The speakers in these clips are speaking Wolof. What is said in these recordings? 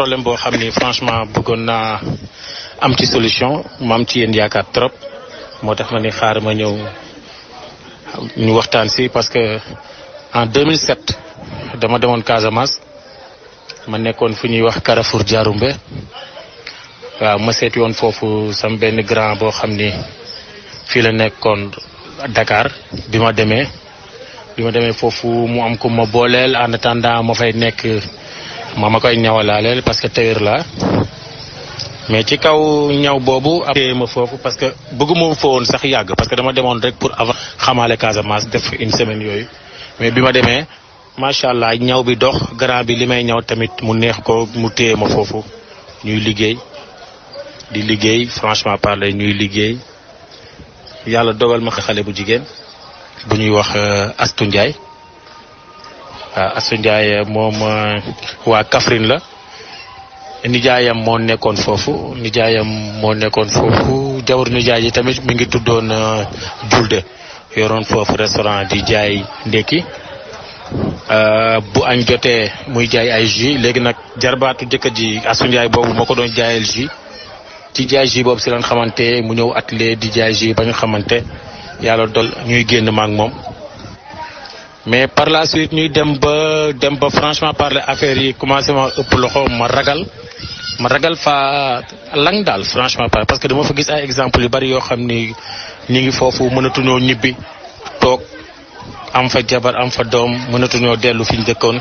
problème boo xam ni franchement bëggoon naa am ci solution ma am ci yéen yaakaar trop moo tax ma ni xaar ma ñëw ñu waxtaan si parce que en 2007 dama demoon Casamance ma nekkoon fu ñuy wax Carrefour Diaroumbé waaw ma seeti woon foofu sam benn grand boo xam ni fii la nekkoon Dakar bi ma demee foofu mu am ko ma booleel en attendant ma fay nekk ma koy ñawalaaleel parce que tailleur la mais ci kaw ñaw boobu téye ma foofu parce que bëgguma fa woon sax yàgg parce que dama demoon rek pour avant xamaale Casamance def une semaine yooyu mais bi ma demee macha allah ñaw bi dox grand bi li may ñaw tamit mu neex ko mu téye ma foofu ñuy liggéey di liggéey franchement parler ñuy liggéey yàlla dogal ma xale bu jigéen bu ñuy wax Astou Ndiaye waaw Astou Ndiaye moom waa Kaffrine la nijaayam moo nekkoon foofu jawar nijaay yi tamit mi ngi tuddoon Julde yoroon foofu restaurant di jaay ndekki bu añ jotee muy jaay ay jus léegi nag jarbaatu jëkkër ji Astou Ndiaye boobu moo ko doon jaayal jus ci jaay jus boobu si lan xamante mu ñëw atelier di jaay jus ba ñu xamante yàlla dol ñuy génn ma ak moom mais par la suite ñuy dem ba franchement parler affaire yi commencé ma ëpp loxo ma ragal fa lang daal franchement parler parce que dama fa gis ay exemple yu bari yoo xam ni ñi ngi foofu mënatuñoo ñibbi toog am fa jabar am fa doom mënatuñoo dellu fi ñu dëkkoon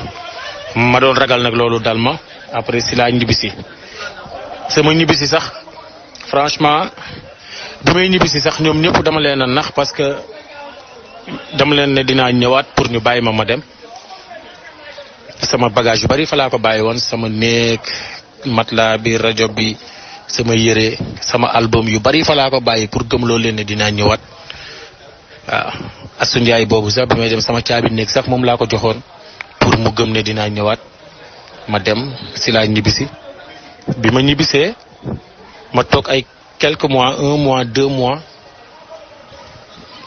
ma doon ragal nag loolu dal ma après si laa ñibbisi sama ñibbisi sax franchement bi may ñibbisi sax ñoom ñëpp dama leen a nax parce que dama leen ne dinaa ñëwaat pour ñu bàyyi ma dem sama bagage yu bari fa laa ko bàyyi woon sama néeg matelas bi rajo bi sama yére sama album yu bari fa laa ko bàyyi pour gëmloo leen ne dinaa ñëwaat waaw Astou Ndiaye boobu sax bi may dem sama caabi néeg sax moom laa ko joxoon pour mu gëm ne dinaa ñëwaat ma dem si laa ñibbisi bi ma ñibbisee ma toog ay quelques mois 1 mois 2 mois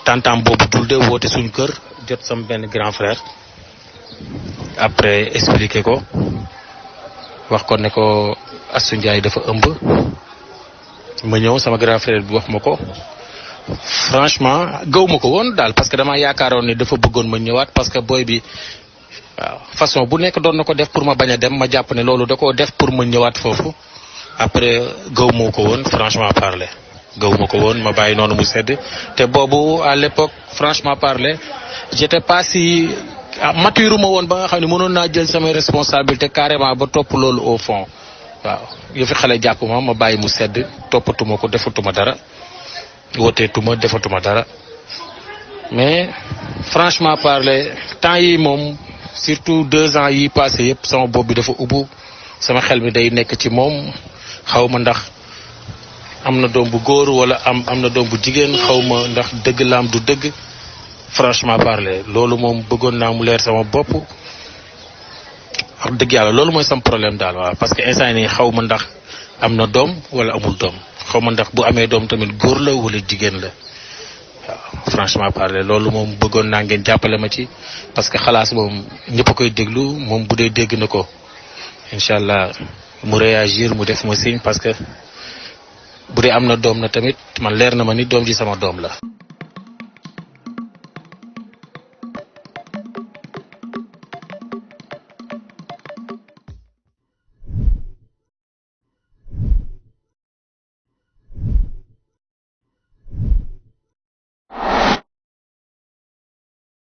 tantam boobu Julde woote suñu kër jot sama benn grand frère après expliqué ko wax ko ne ko Astou Ndiaye dafa ëmb ma ñëw sama grand frère bi wax ma ko franchement gaw ma ko woon daal parce que dama yaakaaroon ne dafa bëggoon ma ñëwaat parce que boy bi waaw façon bu nekk doon na ko def pour ma bañ a dem ma jàpp ne loolu da koo def pour ma ñëwaat foofu après gaw moo ko woon franchement parler gaw ma ko woon ma bàyyi noonu mu sedd te boobu à l'époque franchement parler j'étais pas si mature ma woon ba nga xam ne mënoon naa jël samay responsabilité carrément ba topp loolu au fond waaw yëfi xale jàpp ma bàyyi mu sedd toppatuma ko defatuma dara wooteetuma defatuma dara mais franchement parler temps yi moom surtout 2 ans yi passé yëpp sama bopp bi dafa ubbu sama xel mi day nekk ci moom xaw ma ndax am na doom bu góor wala am na doom bu jigéen xaw ma ndax dëgg laam du dëgg franchement parler loolu moom bëggoon naa mu leer sama bopp wax dëgg yàlla loolu mooy sam problème daal waaw parce que instant nii xaw ma ndax am na doom wala amul doom xaw ma ndax bu amee doom tamit góor la wala jigéen la waaw franchement parler loolu moom bëggoon naa ngeen jàppale ma ci parce que xalaas moom ñëpp a koy déglu moom bu dee dégg na ko incha allah mu réagir mu def ma signe parce que bu dee am na doom na tamit man leer na ma ni doom ji sama doom la.